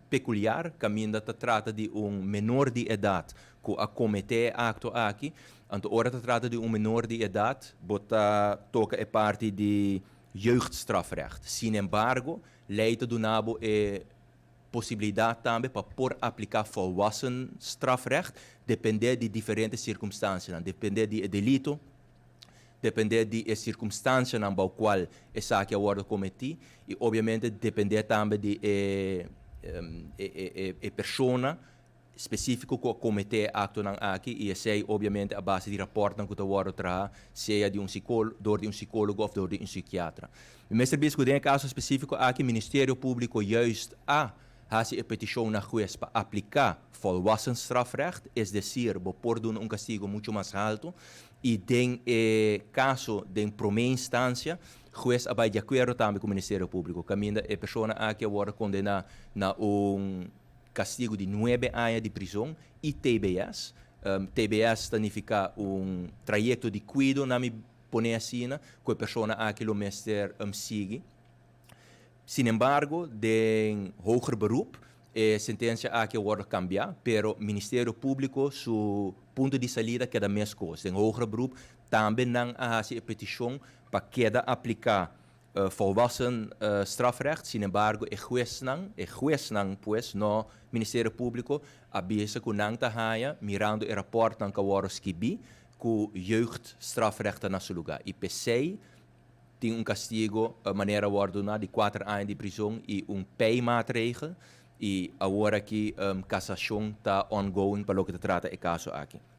peculiar, caminda ta trata di un menor di edad cu a comete acto aki. Anto ora ta trata di un menor di edad, bo ta toca e parti di jeugdstrafrecht. Sin embargo, ley ta duna bo e posibilidad tambe pa por aplica volwassen strafrecht, depende di diferente circunstancianan, depende di e delito, depende di e circunstancianan bou cual esaki a wordo cometi y obviamente depende tambe di e persona specifico cu a comete actonan aki y esey obviamente a base di rapportnan cu ta wordo traha, sea di un door di un psicologo of door di un psikiatra. Mi mester bisa cu den e caso specifico aki Ministerio Publico juist a haci e peticion na hues pa aplica volwassen strafrecht, es decir, bo por duna un castigo mucho mas halto y den e caso den prome instancia hues a bay di acuerdo tambe cu Ministerio Publico, caminda e persona aki a wordo condena na un castigo di 9 aña di prison y TBS. TBS ta significa un trayecto di cuido, na mi pone asina, cu e persona aki lo mester sigui. Sin embargo, den hoger beroep, e sentencia aki a wordo cambia, pero Ministerio Publico su punto di salida keda mescos. Den hoger beroep tambe nan a haci e peticion pa keda aplica volwassen strafrecht. Sin embargo, e huesnan pues, no Ministerio Publico, a bisa cu nan ta haya, mirando e rapportnan cu a wordo skirbi, cu jeugdstrafrecht na su lugar. Y p'esey tin un castigo, manera wordo di 4 aña di prison y un pijmaatregel. Y awor aki casacion ta ongoing pa loke ta trata e caso aki.